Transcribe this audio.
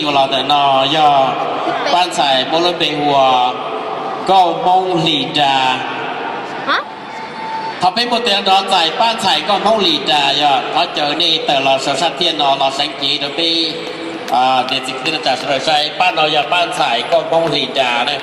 Los ntawm no yog pab ntxhais muaj lub npe hu ua Nkauj Hmoob Hlis Nra. Thaum peb muaj tes los nrog txais pab ntxhais Nkauj Hmoob Hlis Nra yog thov caw nej tawm los saum sab thiaj no los seev cev rau peb niam txiv kwv tij neej tsa sawv daws saib. Pab no yog pab ntxhais Nkauj Hmoob Hlis Nra na.